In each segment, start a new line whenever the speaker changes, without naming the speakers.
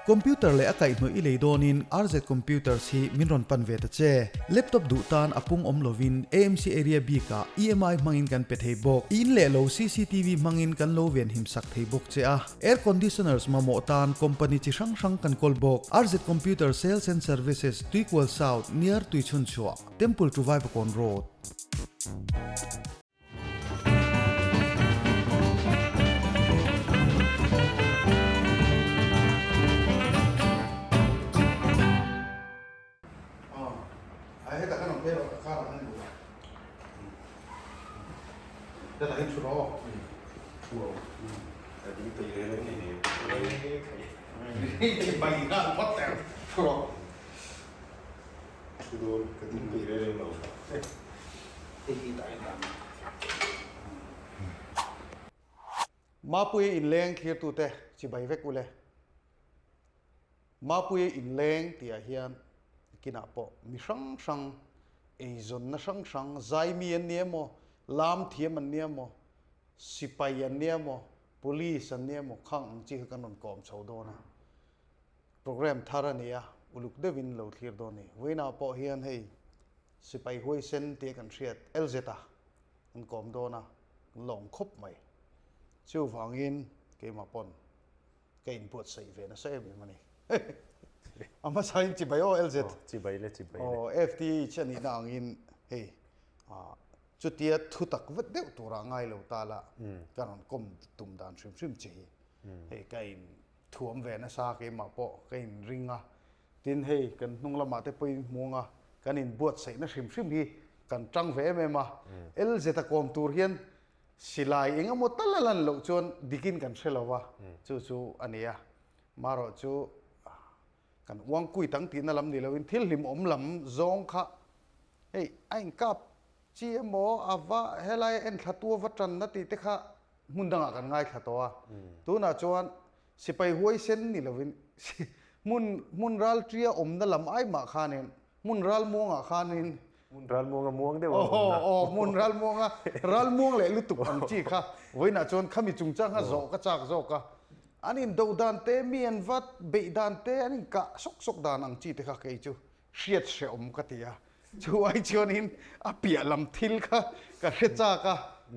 Computer leh a kaihhnawih i lei dawnin RZ Computers hi min rawn pan ve ta che. Laptop duh tan a pung awm lovin AMC area bikah EMI hmangin kan pe thei bawk. I in leh lo cctv hmangin kan lo venhim sak thei bawk che a. Air conditioners mamawh tan company chi hrang hrang kan kawl bawk. RZ Computer Sales and Services, Tuikual South, near Tuichhunchhuah, Temple to Vaivakawn Road.
Mapuia inleng thlirtute chibai vek ule. Mapuia inleng tihah hian kinah pawh mi hrang hrang, eizawnna hrang hrang, zaimi an ni emaw, lam thiam an ni emaw, sipai an ni emaw, police an ni emaw khang ang chi kha kan rawn kawm chho dawn a. Programme thar a ni a, uluk deuhin lo thlir dawn a ni. Vawiinah pawh hian hei sipai huaisen tia kan hriat LZ a kan kawm dawn a, kan lawm khawp mai. Chuvangin keimah pawn ka inbuatsaih ve nasa em em a ni. A hmasain chibai aw LZ.
Chibai le chibai le.
Aw FTH a nihna angin hei chutia thu tak vat deuh turah ngai lo ta la ka rawn kawm tum dan hrim hrim che hi. Hei ka in thuam ve nasa keimah pawh ka in ring a, tin hei kan hnung lamah te pawhin hmuang a, kan in buatsaihna hrim hrim hi kan tang ve em em a, LZ a kawm tur hian silai eng emaw tal a lan loh chuan dikin kan hre lo va, chu chu a ni a, marawh chu kan uang kui tang tihna lam ni loin thil hlimawm lam zawng kha hei a inkap chi emaw a va helai a enthla tu a va tanna tih te kha hmun dangah kan ngaithla tawh a, tunah chuan sipai huaisen ni lovin hmun hmun ral tia awmna lam ai mah khanin hmun ral muangah khanin
hmun ral muanga muang deuh a awmna
aw hmun ral muanga ral muang leh lutuk ang chi kha vawiinah chuan khami chungchang kha zawh ka chak zawk a, an indo dan te mi an va beih dan te an inkah sawk sawk dan ang chi te kha kei chu hriat hrehawm ka ti a, chu ai chuanin a piah lam thil kha ka hre chak a,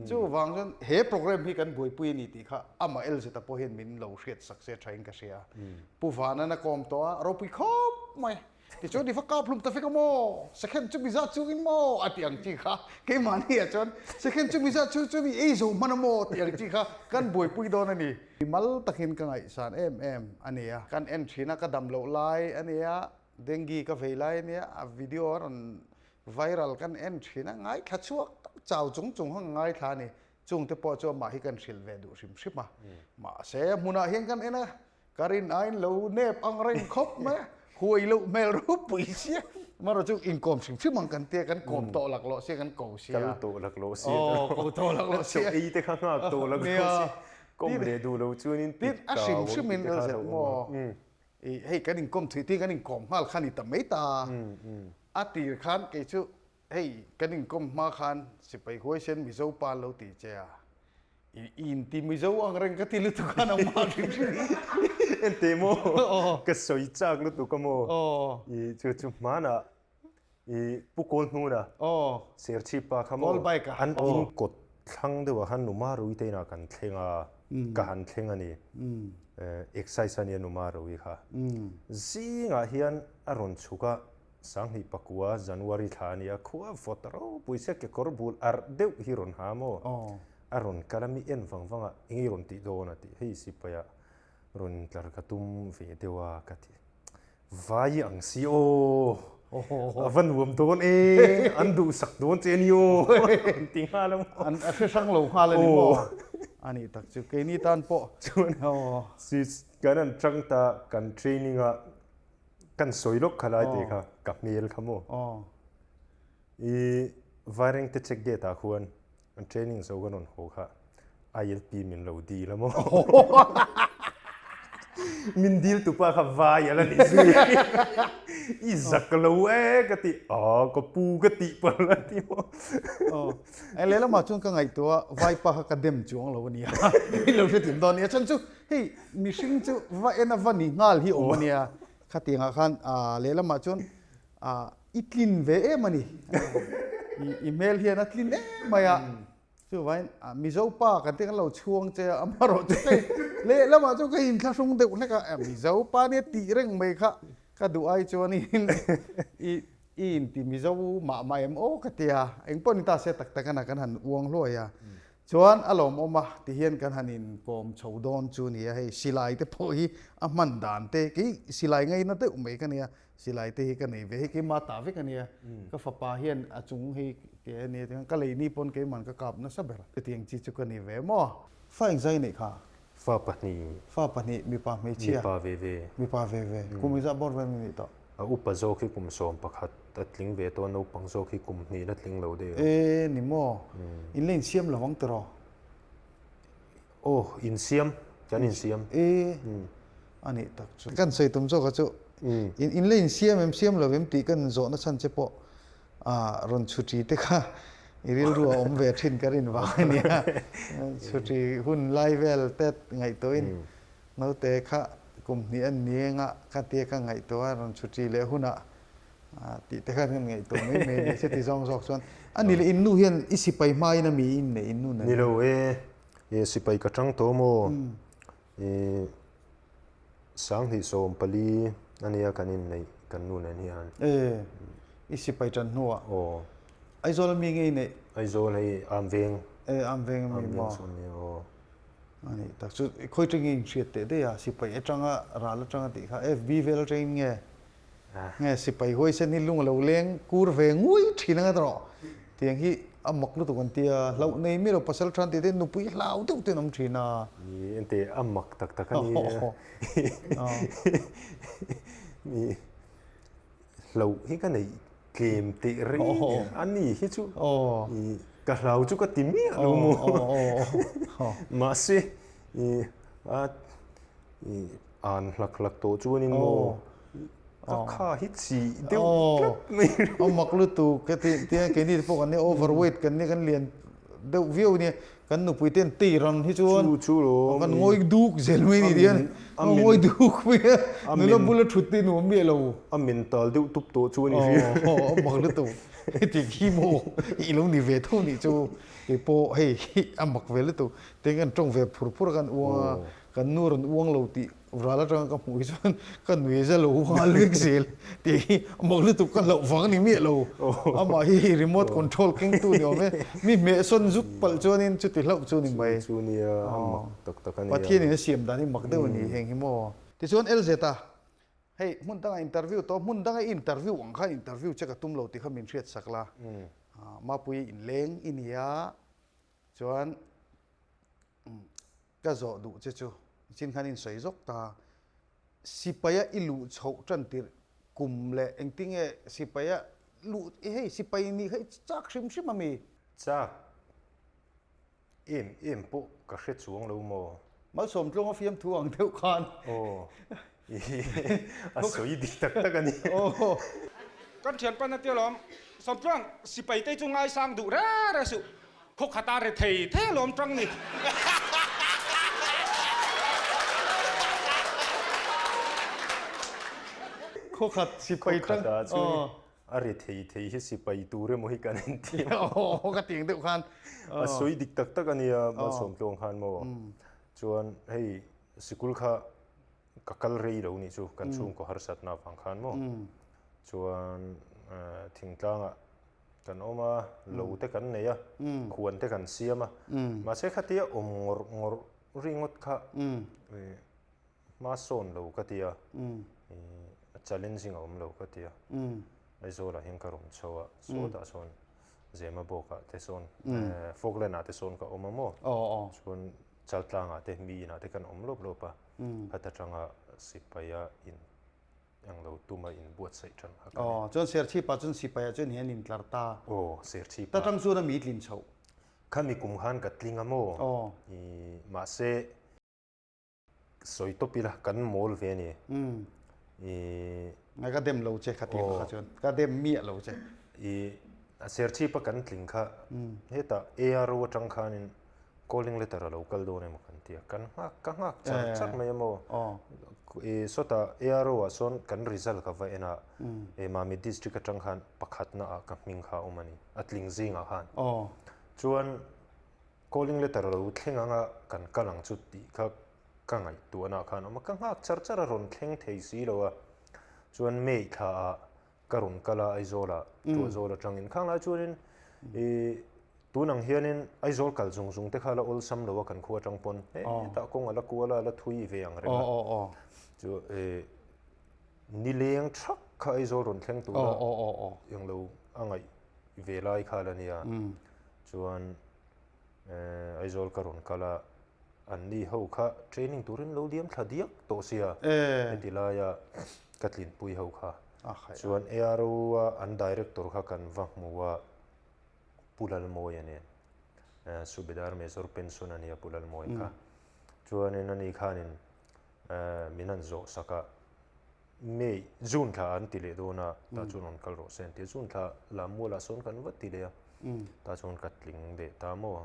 chuvang chuan he program hi kan buaipui a ni tih kha amah LZ-a pawh hian min lo hriat sak se thain ka hria. Pu Vanan a kawm tawh a, ropui khawp mai. Tichuan i va kap hlum ta vek a maw? Second chu miza chungin maw? a ti ang chi kha keimahni ah chuan second chu miza chung chuan i ei zo hman a maw? tih ang chi kha kan buaipui dawn a ni. Mal takin ka ngaihsan em em a ni a, kan en thin a, ka dam loh lai a ni a, Dengue ka vei lai ania a video a rawn viral kan en thin a, ngaithla chhuak tak chau chung chung kha ka ngaithla a ni. Chung te pawh chu amah hi kan hrilh ve duh hrim hrim a. Mahse a hmunah hian kan en a, ka rin aiin lo nep ang reng khawp mai a, huai loh hmel ropui sia. Amaherawh chu inkawm hrim hrim ang kan tia, kan kawm tawh laklawh sia, kan ko sia.
Kal tawh laklawh sia.
Aw, ko tawh laklawh sia.
Chaw ei te kha nghak tawh laklawh sia. Kawm leh duh lo chuanin
Tin, a hrim hrimin LZ maw? I hei kan inkawm thui tiin kan inkawm nghal kha ni ta mai ta. A tir khan kei chu hei kan inkawm hma khan sipai huaisen Mizo pa an lo ti che a, i inti Mizo ang reng ka ti lutuk khan ang mah hrim hrim hi.
Ente maw? Ka sawi chak lutuk a maw? I chu chu hmanah i Pu Kawlhnuna Serchhip pa kha maw an in kawt thlang deuhah khan Numa Rui te inah kan thleng a, ka han thleng a ni. Excise a nia Numa Rui kha. Zingah hian a rawn chhuk a, Sanghnih pakua January thla a nia, khua vawt ropui sia kekawr bul arh deuh hi rawn ha maw? A rawn kal a, mi en vang vang a, eng i rawn tih dawn a tih, hei sipaia rawn tlar ka tum ve deuh a ka ti. Vai ang si aw, a va nuam dawn e, an duhsak dawn che a ni aw, an ti nghal a maw.
An a hre hrang lo nghal a ni maw? A nih tak chu, keini tan pawh.
Chuan kan an tang ta, kan training a, kan sawi lawk kha lai tih kha, ka hmel kha maw. I Vairengte check gate ah khuan an training zo kan rawn haw kha ILP min lo dil a maw? Min dil tupa kha vai a la ni zui. I zak lo e ka ti a ka pu ka tih palh a ti maw.
Aw e lehlamah chuan ka ngaihtuah a vaipa kha ka dem chuang lo a nia i lo hrethiam dawn a nia chhan chu hei mihring chu va en a va ni nghal hi awm a nia khatiangah khan lehlamah chuan i tlin ve em a ni i hmel hian a tlin em mai a. Chuvain Mizo pa kan tih kan lo chhuang che a, amarawh chu hei lehlamah chu ka inthlahrung deuh hlek a, Mizo pa nia tih reng mai kha ka duh ai chuanin i i inti Mizo mah mah em aw ka ti a, engpawh ni ta se tak tak ana kan han uang hluai a, chuan a lawmawm a ti hian kan han inkawm chho dawn chu nia hei silai te pawh hi a hman dan te kei silai ngaina deuh mai ka nia Silai te hi ka nei ve, hei keimah tah vek a nia, ka fapa hian a chung hei tih a nia tichuan ka leini pawn keiman ka kap nasa ber chutiang chi chu ka ni ve maw? Fa engzai neih kha?
Fa pahnih.
Fa pahnih, mipa hmeichhia?
Mipa ve ve.
Mipa ve ve, kum engzah bawr vel nge nih tawh?
A upa zawk hi kum 11 a tling ve tawh a, naupang zawk hi kum hnih la tling lo deuh.
E ni maw? In la insiam lo ang tiraw?
Aw, insiam, kan insiam.
E, a nih tak chu. Kan sawi tum zawk a chu, in in la insiam em siam lo em tih kan zawhna chhan che pawh rawn chhuṭi te kha i rilru a awm ve thin ka rin vang a nia. Chhuṭi hun lai vel te ngaihtuahin naute kha kum hnih a ni anga ka tia ka ngaihtuah a rawn chhuṭi leh hunah tih te khan kan ngaihtuah mai mai a ni. Chuti zawng zawk chuan a ni leh in nu hian i sipai hmain a mi in neih in nu nen.
Ni lo e, e sipai ka tang tawh maw? E 2014 a nia kan inneih kan nu nen hian.
E i sipai tan hnuah.
Aw.
Aizawl a mi nge i neih?
Aizawl hei Amveng.
E Amveng a mi maw?
Amveng sawn nia aw.
A nih tak chu khawi tangin inhriat teh daih a sipai atanga ral atanga tih kha FB vel atangin nge? Nge sipai huaisen hi lung a lo leng kur ve ngui thin anga tawh tiang hi a mak lutuk an tia hlauh nei miah lo pasal than tih te nupui hlau deuh ten awm thin a.
Ni ente a mak tak tak a ni ni hlauh hi ka neih tlem teh reng a ni hi chu ka hlau chu ka ti miah lo maw mahse a An hlak hlak tawh chuanin maw ka kha hi chi deuh tlat mai.
A mak lutuk ka ti tia keini te pawh kan nia overweight kan nia kan lian deuh viau nia kan nupui ten tei ran hi chuan kan ngawi duk zel mai ni tian a ngawi duk mai a nula bula thut te nuam miah lo.
A mental deuh tup tawh chu a ni hria.
A mak lutuk heti khi maw i lo ni ve tho nih chu keipawh hei a mak ve lutuk tiang kan tawng ve phur phur a kan uang a. Kan nu rawn uang lo tih ral atanga ka hmuh hi chuan ka nui za lo nghal vek zel tih hi a mak lutuk ka hlauh vang a ni miah lo. Amah hi remote control kengtu ni awm e. Mi hmehsawn zuk palh chuanin chuti hlauh chu ni mai.
Chu nia a mak tak tak a nia.
Pathianin a siam dan hi mak deuh a ni heng hi maw. Tichuan LZ a, hei hmun danga interview tawh hmun danga i interview ang khan interview che ka tum lo tih kha min hriat sak la. Mapui inleng i nia chuan Ka zawh duh che chu chin khan in sawi zawk ta, sipaia i luh chhoh tan tirh kum leh engtinge sipaia luh hei sipai nih kha i chak hrim hrim a mi?
Chak em em pawh ka hre chuang lo maw?
Malsawmtluanga fiamthu ang deuh khan.
Aw a sawi dik tak tak a ni.
Kan thianpa na tia lawm, Sawmtluang sipai te chu ngaisang duh reng reng suh. Khaw khat a re thei thei alawm tang ni.
Khaw khat sipai tang.
Khaw khat ah chuan a re thei thei hi sipai tur emaw hi kan en ti a.
Aw ka tiang deuh khan.
A sawi dik tak tak a nia Malsawmtluang khan maw. Chuan hei sikul kha ka kal rei lo nih chu kan chhungkaw harsatna avang khan maw. Chuan thingtlangah Kan awm a, lo te kan nei a, khuan te kan siam a. Mahse khatia awm ngawrh ngawrh ringawt kha hma sawn lo ka ti a, challenging a awm lo ka ti a. Aizawlah hian ka rawn chho a, sawtah sawn Zemabawkah te sawn, Falkland ah te sawn ka awm a maw? Chuan Chaltlangah te mi inah te kan awm lawp lawp a, khat atanga sipaia in Eng lo tuma in buatsaih tan kha ka ni.
Aw, chuan Serchhip ah chuan sipai ah chuan hian in tlar ta.
Aw, Serchhip
ah. Ta tang chuan a mi tlin chhoh.
Khami kum khan ka tling a maw?
Aw.
I, mahse, sawi tawp ila kan mawl ve a ni. I.
Ngai ka dem lo che kha tiang kha chuan ka dem miah lo che.
I a Serchhip a kan tling kha hetah ARO atang khanin calling letter a lo kal dawn emaw kan ti a, kan nghak ka nghak char char mai emaw. I sawtah ARO ah sawn kan result ka va en a, e Mamit district atang khan pakhatna ah ka hming kha a awm a ni, a tling zingah khan. Chuan calling letter a lo thleng anga kan kal ang chu tih kha ka ngaihtuahna khan awm a, ka nghak char char a rawn thleng thei si lo a, chuan May thla ah ka rawn kal a Aizawl ah Tuahzawl atangin khang lai chuanin ih tun ang hianin Aizawl kal zung zung te kha la awlsam lo a kan khua atang pawn hetah kawng a la kual a la thui ve ang reng a chu ih nileng thak kha Aizawl rawn thleng tur a englo a ngaih ve lai kha la nia chuan Aizawl ka rawn kal a. An ni ho kha training turin lo liam thla diak tawh sia heti laia ka tlinpui ho kha. Chuan ARO a an director kha kan va hmu a, Pu Lalmawia nen, Subedar Major pension a nia Pu Lalmawia kha. Chuanin ani khanin min han zawh sak a, May, June thla an ti leh dawn a, tah chuan rawn kal rawh se an ti a, June thla Lammualah sawn kan vat ti leh a, tah chuan ka tling leh ta maw?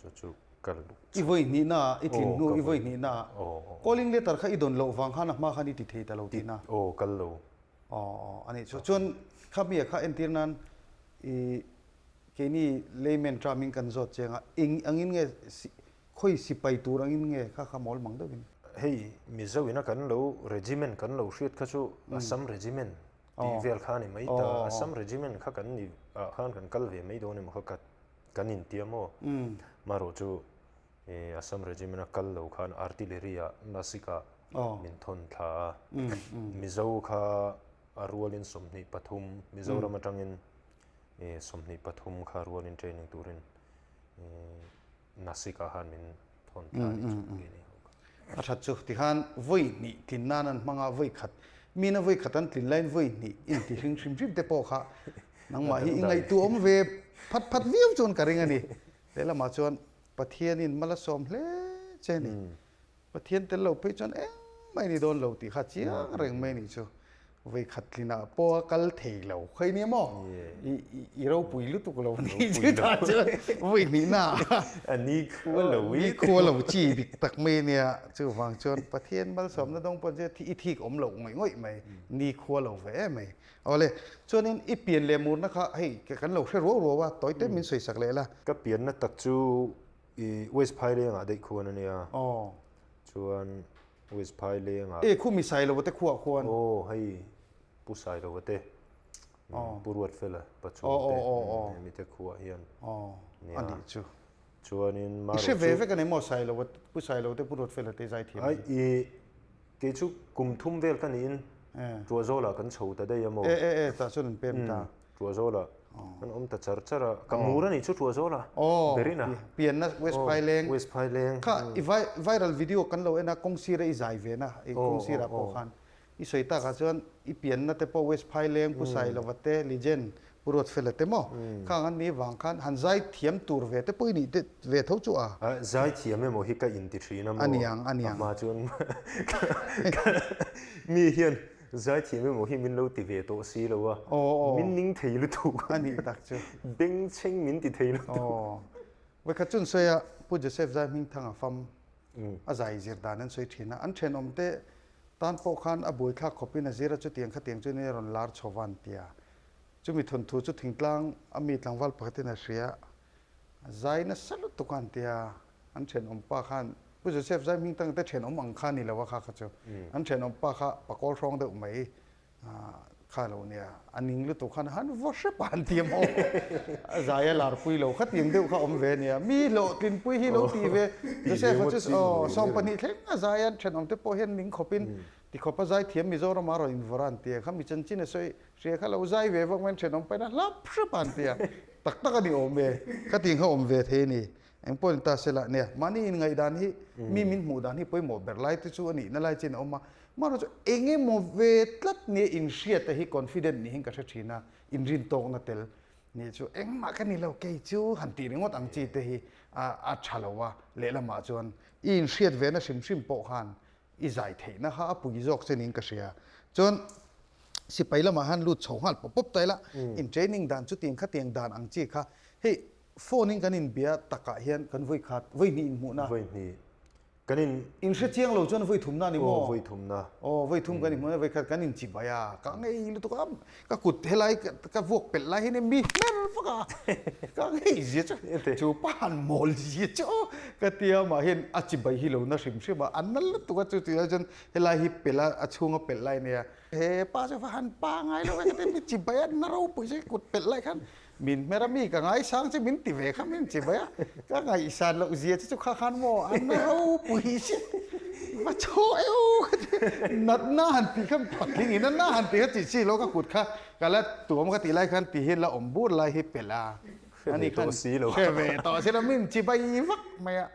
Chu chu ka luh
I vawi hnihna ah, i tlin hnu i vawi hnihna ah calling letter kha i dawn loh vang khan a hma khan i ti thei ta lo tihna?
Aw, kal lo.
Aw, aw, a nih chu. Chuan khami ah kha entir nan i keini layman term in kan zawt cheng a, eng angin nge Khawi sipai tur angin nge kha kha mawl mang deuhin?
Hei Mizo ina kan lo regiment kan lo hriat kha chu Assam regiment tih vel kha a ni mai ta. Assam regiment kha kan ni ah khan kan kal ve mai dawn emaw kha kan intia maw? Marawh chu Assam regiment a kal lo khan artillery ah Nasik ah min thawn thla a. Mizo kha a rualin 23 Mizoram atangin 23 kha rualin training turin Nasik ah khan min thawn thla a ni chu nge ni ho kha.
A that chu tikhan vawi hnih tlin nan an hmang a, vawi khat min a vawi khat an tlin laiin vawi hnih inti hring hrim hrim te pawh kha nangmah hi i ngaihtuah awm ve phat phat viau chuan ka ring a ni. Lehlamah chuan Pathianin mal a sawm hle che a ni. Pathian tel lo phei chuan engmah i ni dawn lo tih kha chiang reng mai a nih chu. Vawikhat tlinah pawh a kal thei lo khawi nia maw? I ropui lutuk lo a nih chu tah chuan vawi hnihna ah
a ni khua lo i.
Ni khua lo chi dik tak mai a nia. Chuvang chuan Pathian malsawmna dawng pawh chu i thik awm loh ngawih ngawih mai, ni khua lo ve em mai. Awle, chuanin i pian leh murna kha hei kan lo hre ruau ruau a, tawi te min sawisak leh la.
Ka pianna tak chu I West Phaileng ah daih khuan a nia.
Aw.
Chuan West Phaileng ah.
E khu mi Sailova te khuah khuan.
Aw hei Pu Sailova te.
Aw.
Pu Ruatfela Pachu te.
Aw aw aw.
Hemi te khuah hian.
Aw.
Nia.
A nih chu.
Chuanin
I hre ve vek a ni maw Sailova Pu Sailova te Pu Ruatfela te zai thiam
hi. Ai i kei chu kum thum vel ka niin Tuahzawlah kan chho ta daih a maw?
E e e tah chuan an pem ta.
Tuahzawlah kan awm ta char char a, ka mur a nih chu Tuahzawlah berin a.
Pianna West Phaileng.
West Phaileng.
Kha i viral video kan lo en a, kawng sira i zai ve na, i kawng sirah pawh khan i sawi takah chuan i pianna te pawh West Phaileng, Pu Sailova te, Legend, Pu Ruatfela te maw? Khang an nih vang khan han zai thiam tur ve te pawh i nih te ve tho chu a.
Zai thiam emaw hi ka inti thin a maw?
A niang, a niang.
A hma chuan mi hian zai thiam emaw hi min lo ti ve tawh si lo a, min ning thei lutuk.
A nih tak chu.
Bengchheng min ti thei lutuk.
Aw. Vawikhat chu an sawi a, Pu Joseph Zai Hmingthanga fam a zai zir dan an sawi thin a, an thenawm te tan pawh khan a buaithlak khawpin a zir a, chutiang khatiang chu nia rawn lar chho van tia. Chumi thawnthu chu thingtlang a mi tlangval pakhatin a hria, a zai nasa lutuk a an ti a, an thenawm pa khan Pu Joseph zai hming tang te thenawm ang kha ni lo a kha kha chu an thenawm pa kha pakawl hrawng deuh mai kha lo nia, a ning lutuk khan han vaw hrep a an ti a maw, a zai a larpui lo khatiang deuh kha awm ve a nia, mi hlawhtlinpui hi lo ti ve Joseph a chu 12 thleng a zai a an thenawm te pawh hian ning khawpin tikhawp a zai thiam Mizoram a rawn invawrh a an ti a, kha mi chanchin a sawi Hria kha lo zai ve vak mai thenawm paina hlap hrep a an ti a, tak tak a ni awm ve, ka tih kha awm ve thei a ni. Eng pawh ni ta se lah nia, mahni inngaih dan hi mi min hmuh dan hi pawimawh ber lai te chu a nihna lai chin a awm a, mahrawh chu eng emaw ve tlat nia inhriata hi confident niin ka hre thin a, inrintawkna tel nih chu engmah ka ni lo kei chu han tih ringawt ang chi te hi a tha lo a, lehlamah chuan i inhriat ve na hrim hrim pawh khan. I zai theihna kha a pui zawk che niin ka hria. Chuan sipai lamah hian lut chho nghal pawp pawp ta ila, in training dan chutiang khatiang dan ang chi kha hei phone in kan inbia takah hian kan vawi khat, vawi hnih inhmuhna.
Vawi hnih. Kan in.
In hre chiang lo chuan vawi thumna a ni maw?
Aw, vawi thumna.
Aw, vawi thum kan inhmuhna, vawi khat kan inchibai a, ka ngei lutuk a, ka kut helai ka vuak pelh lai hian mi hmer vak a, ka ngei zia chu, chu pa han mawl zia chu ka ti a, mah hian a chibai hi lo na hrim hrim a, a na lutuk a, chu tih lai chuan helai hi pelh a, a chhunga pelh lai a nia, he pa chu va han pa ngai lo e ka ti, mi chibai a na ropui che kut pelh lai khan Min hmer a mi ka ngaisang che min ti ve kha min chi mai a, ka ngaihsan loh zia che chu kha khan maw an na ropui si va chaw eu ka ti natna han tih kha patling in a na han tih kha chi chi lo ka kut kha ka la tuam ka tih lai khan ti hian la awm bur lai hi pelh a ani khan hre ve tawh si lo min chi bai vak mai a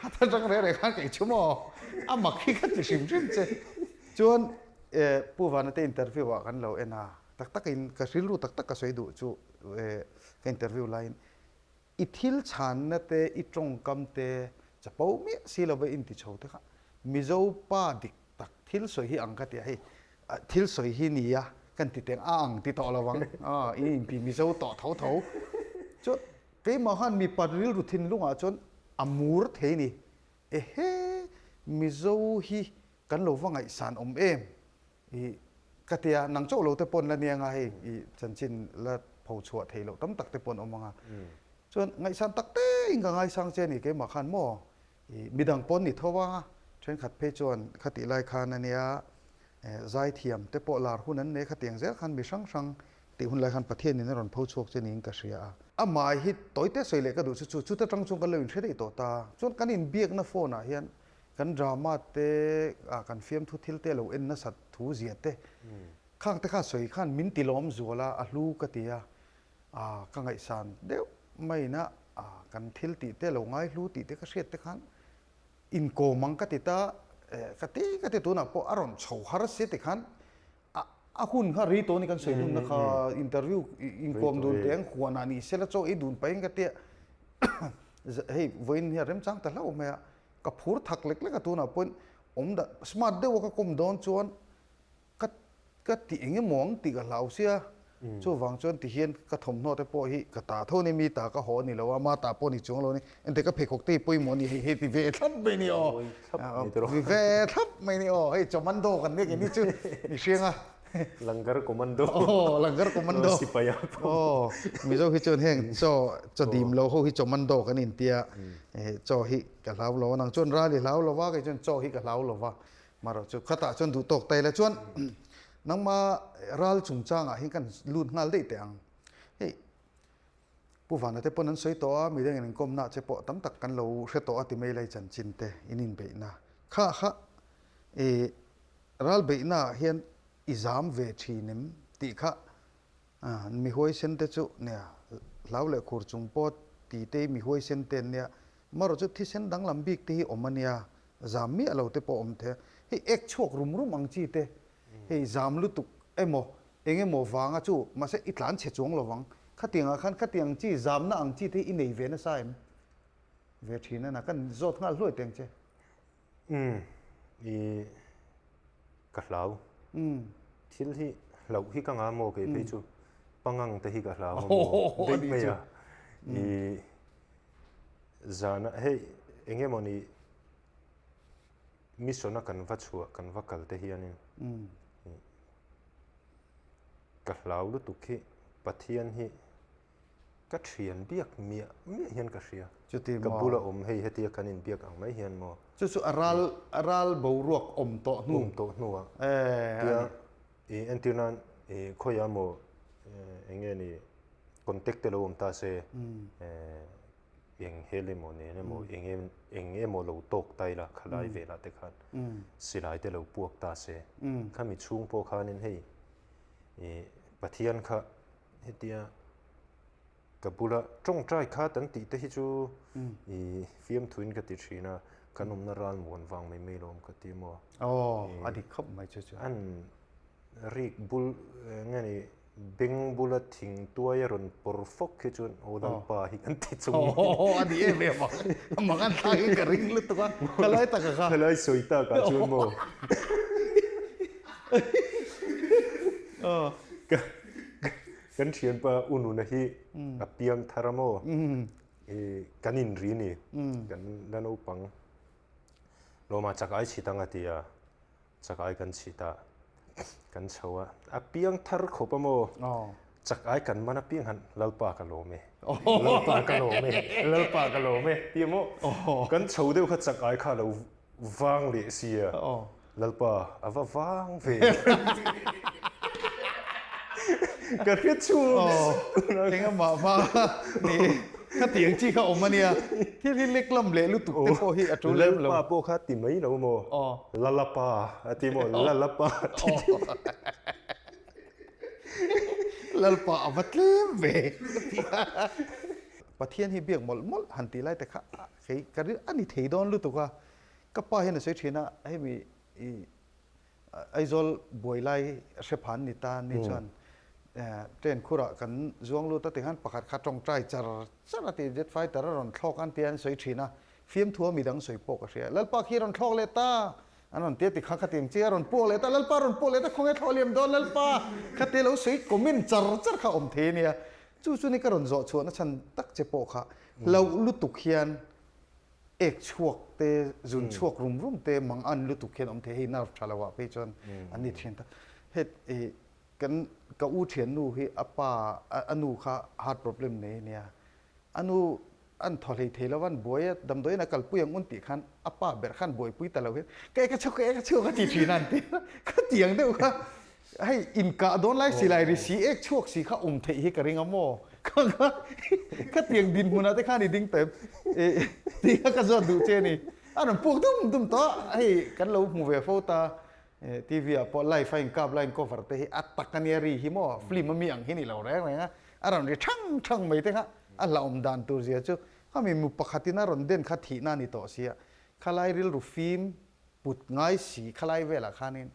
hata tang reh reh khan kei chu maw a mak hi ka ti hrim hrim che chuan Pu Vana te interview ah kan lo en a. Tak takin ka rilru tak tak ka sawi duh chu ka interview laiin i thil chhanna te i tawngkam te chapo miah si lova i inti chho te kha Mizo pa dik tak thil sawi hi ang ka ti a hei thil sawi hi nia kan ti teng a ang ti tawh lo ang i inti Mizo tawh tho tho chuan keimah khan mipa rilru thinlungah chuan a mur thei ni ehe Mizo hi kan lo va ngaihsan awm em I ka tia, nang chauh lo te pawn la nia nga hei i chanchin la pho chhuah thei loh tam tak te pawn awm anga. Chuan ngaihsan tak te in ka ngaisang che ni keimah khan maw i midang pawn ni tho a, thenkhat phei chuan khatih lai khan ania zaithiam te pawh lar hun an nei khatiang zel khan mi hrang hrang tih hun lai khan Pathian in a rawn pho chhuak che niin ka hria a. Amah hi tawite sawi leh ka duh chu chu chuta tang chuan kan lo inhre daih tawh ta. Chuan kan inbiakna phone ah hian Kan drama te ah kan fiamthu thil te lo en nasat thu zia te khang te kha sawi khan min ti lawm zual a, a hlu ka ti a, ah ka ngaihsan deuh maiin a ah kan thil tih te lo ngai hlu tih te ka hriat te khan inkawm ang ka ti ta eh ka ti ka ti tunah pawh a rawn chho har si ti khan a a hun kha rei tawh a ni kan sawi hunna kha interview inkawm dun teh ang huanah ni sela chaw ei dun pahin ka tia hei vawiin hian remchang ta hlauh mai a. Ka phur thak lek lek a tunah pawhin awm dah smart deuh a ka kawm dawn chuan ka ka ti eng emaw ang tih ka hlau sia chuvang chuan ti hian ka thawmhnaw te pawh hi ka ta tho a ni mi ta ka haw a ni lo a ma ta pawh a ni chuang lo a ni engte ka pheikhawk te hi pawimawh a ni hei hei ti ve thlap mai a ni aw ti ve thlap mai a ni aw hei commando kan nia keini chu i hriang a.
Langar commando.
Aw Langar commando.
Sipai a.
Aw Mizo hi chuan heng chaw chaw dim lo ho hi commando kan intia chaw hi ka hlau lo a nang chuan ral i hlau lo va kei chuan chaw hi ka hlau lo va marawh chu khatah chuan duh tawk tai la chuan nangma ral chungchangah hian kan lut nghal daih teh ang hei Pu Vana te pawn an sawi tawh a midangin an kawmna che pawh tam tak kan lo hre tawh a ti mai lai chanchin te in inbeihna kha kha i Ral beihnaah hian i zam ve thin em tih kha mi huaisen te chu nia, hlau leh khur chung pawh ti te hi mi huaisen te an nia, marawh chu thisen danglam bik te hi awm a nia, zam miah lo te pawh awm thei a, hei ek chhuak rum rum ang chi te, hei zam lutuk emaw eng emaw vanga chu mahse i tlan chhe chuang lo vang, khatiangah khan khatiang chi zamna ang chi te hi i nei ve nasa em? Ve thin a na, kan zawt nghal hluai teng che.
Umm i ka hlau. Thil hi hlauh hi ka ngah maw kei phei chu pangang te hi ka hlau a maw daih mai a. I zana hei eng emaw ni mission a kan va chhuah kan va kal te hianin ka hlau lutuk hi Pathian hi Ka thian biak miah miah hian ka hria.
Chuti maw?
Ka bula awm hei hetia kan inbiak ang mai hian maw?
Chu chu a ral a ral boruak awm tawh hnu.
Awm tawh hnuah.
Eh.
Tia i entir nan i khawiah maw eng nge ni contact te lo awm ta se eng hel emaw nen emaw eng eng emaw lo tawk ta ila khalai velah te khan silai te lo puak ta se khami chhung pawh khanin hei i Pathian kha Hetia ka bula tawngtai khat an tih te hi chu i fiamthuin ka ti thin a, kan awmna ral muan vang mai mai lawm ka ti maw.
Aw, a dik khawp mai chu chu.
An rik bul nge ni Beng bula thing tuai a rawn pawr fawk hi chuan aw Lalpa hi kan ti chung.
Aw a ni em em ang. A mang an thlak in ka ring lutuk a, khalai taka kha.
Khalai sawi tak ah chuan maw. Kan thianpa U Nuna hi a piang thar a maw. Kan inri ni. Kan la naupang. Lawma chak ai chhit ang a ti a. Chak ai kan chhit a, kan chho a, a piang thar khawp a maw? Chak ai kan man a piang han, Lalpa ka lawm e, Lalpa ka lawm e, Lalpa ka lawm e ti a maw? Kan chho deuh kha chak ai kha a lo vang leh si a, Lalpa a va vang ve. Ka hre chhuak.
Engah mah ni Khatiang chi kha awm a nia, thil hi lek lam leh lutuk te pawh hi a tul lem lo.
Lalpa pawh kha ti mai lo maw? Lalapa a ti maw? Lalapa a ti.
Lalpa a va tlem ve ka ti a. Pathian hi biak mawlh mawlh han tih lai te kha kei ka rilru a ni thei dawn lutuk a, ka pa hian a sawi thin a, hemi i Aizawl buai lai hre phan ni ta ni chuan train khurah kan zuang lut a tikhan pakhat kha tawngtai char char a ti jet fighter a rawn thlawk an tia an sawi thin a, fiamthua midang sawi pawh ka hria. Lalpa khi rawn thlawk leh ta an rawn tia tikhan khatiang chi a rawn puak leh ta Lalpa rawn puak leh ta khawnge thlawh liam dawn Lalpa khatia lo sawi comment char char kha awm thei a nia. Chu chu ni ka rawn zawh chhuahna chhan tak che pawh kha hlauh lutuk hian ek chhuak te, zun chhuak rum rum te mang an lutuk hian awm thei, hei nerve tha lo ah phei chuan an ni thin ta. Het i kan ka u thiannu hi a pa a nu kha heart problem nei a nia, a nu an thaw hlei thei lo an buai a, damdawiin a kalpui ang un tih khan a pa ber khan buaipui ta lo hian ka ek a chhuak, ka ek a chhuak a ti thin a an ti a, ka tiang deuh kha Hei inkah dawn lai silai ri si ek chhuak si kha awm theih hi ka ring a maw? Kha kha kha tiang dinhmunah te khan i ding tawh em? Tih kha ka zawt duh che a ni. A rawn puak dum dum tawh a, hei kan lo hmu ve fo ta. TV ah pawh live a inkap lai in cover te hi a tak a nia ri hi maw? Film a mi ang hi ni lo reng reng a, a rawn ri thang thang mai te kha a hlauhawm dan tur zia chu khami mu pakhatin a rawn den kha thihna a ni tawh sia. Khalai rilru fim put ngai si khalai velah khanin